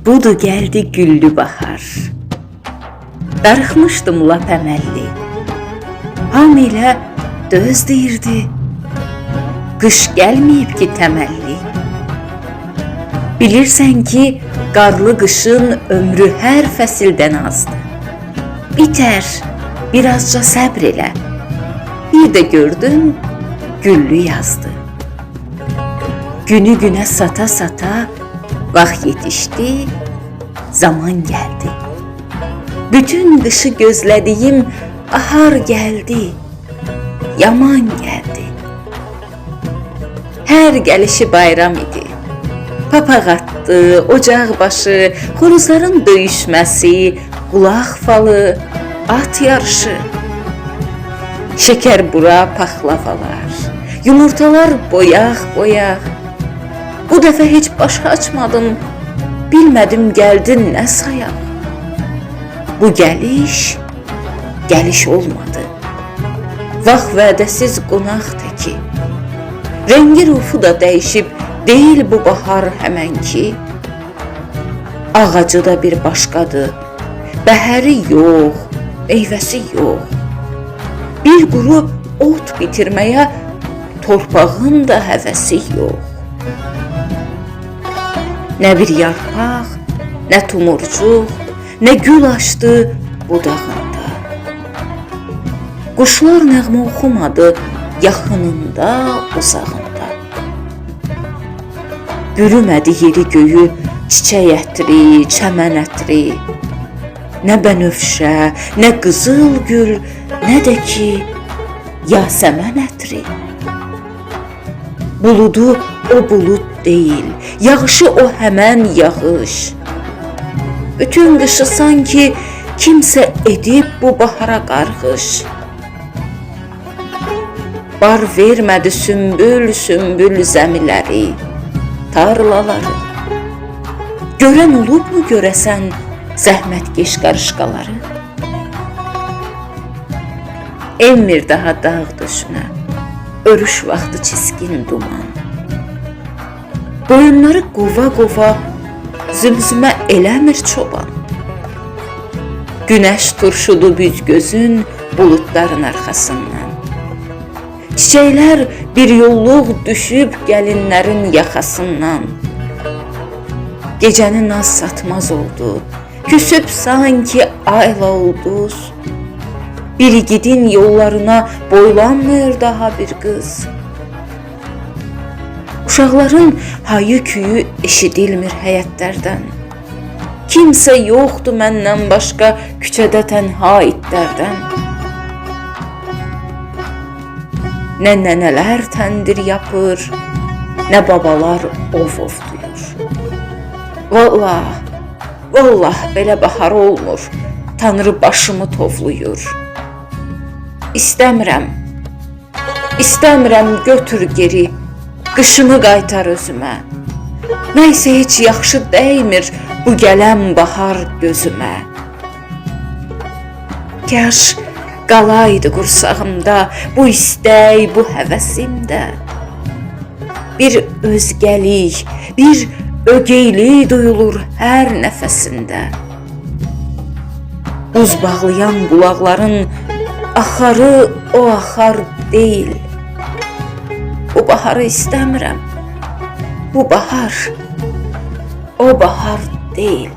Budur gəldi güllü bahar. Darıxmışdım lap əməlli. Hamı ilə döz deyirdi. Qış gəlməyib ki təməlli. Bilirsən ki, qarlı qışın ömrü hər fəsildən azdır. Bitər, birazca səbr elə. Bir də gördüm, güllü yazdı. Günü günə sata-sata vaxt yetişdi, zaman gəldi. Bütün qışı gözlədiyim bahar gəldi, yaman gəldi. Hər gəlişi bayram idi. Papaq atdı, ocaq başı, xoruzların döyüşməsi, qulaq falı, at yarışı. Şəkər bura paxlavalar, yumurtalar boyaq-boyaq. Bu dəfə heç baş açmadım, bilmədim gəldin nə sayaq. Bu gəliş, gəliş olmadı. Vaxt vədəsiz qonaq təki. Rəngi rufu da dəyişib, deyil bu bahar həmənki. Ağacı da bir başqadır, bəhəri yox, meyvəsi yox. Bir quru ot bitirməyə torpağın da həvəsi yox. Nə bir yarpaq, nə tumurcuq, nə gül açdı budağında. Quşlar nəğmə oxumadı yaxınında, uzağında. Bürümədi yeri göyü çiçək ətri, çəmən ətri. Nə bənövşə, nə qızıl gül, nə də ki yasəmən ətri. Buludu o bulud deyil, yağışı o həmən yağış. Bütün qışı sanki kimsə edib bu bahara qarğış. Bar vermədi sümbül-sümbül zəmiləri, tarlaları. Görən olubmu görəsən zəhmətkeş qarışqaları? Enmir daha dağ döşünə, örüş vaxtı çiskin duman. Qoyunları qova-qova zümzümə eləmir çoban. Günəş turşudu büz gözün buludların arxasından. Çiçəklər bir yolluq düşüb gəlinlərin yaxasından. Gecəni naz satmaz oldu, küsüb sanki ayla ulduz. Bir igidin yollarına boylanmır daha bir qız. Uşaqların hayı-küyü eşidilmir həyətlərdən. Kimsə yoxdur məndən başqa küçədə tənha itlərdən. Nə nənələr təndir yapır, nə babalar ov ovlayır. Vallah, vallah belə bahar olmur. Tanrı başımı tovluyur. İstəmirəm. İstəmirəm, götür geri. Qışımı qaytar özümə. Nə isə heç yaxşı dəymir bu gələn bahar gözümə. Kaş qalaydı qursağımda bu istək, bu həvəsim də. Bir özgəlik, bir ögeylik duyulur hər nəfəsində. Buz bağlayan bulaqların axarı o axar deyil. Bu baharı istəmirəm. Bu bahar o bahar deyil.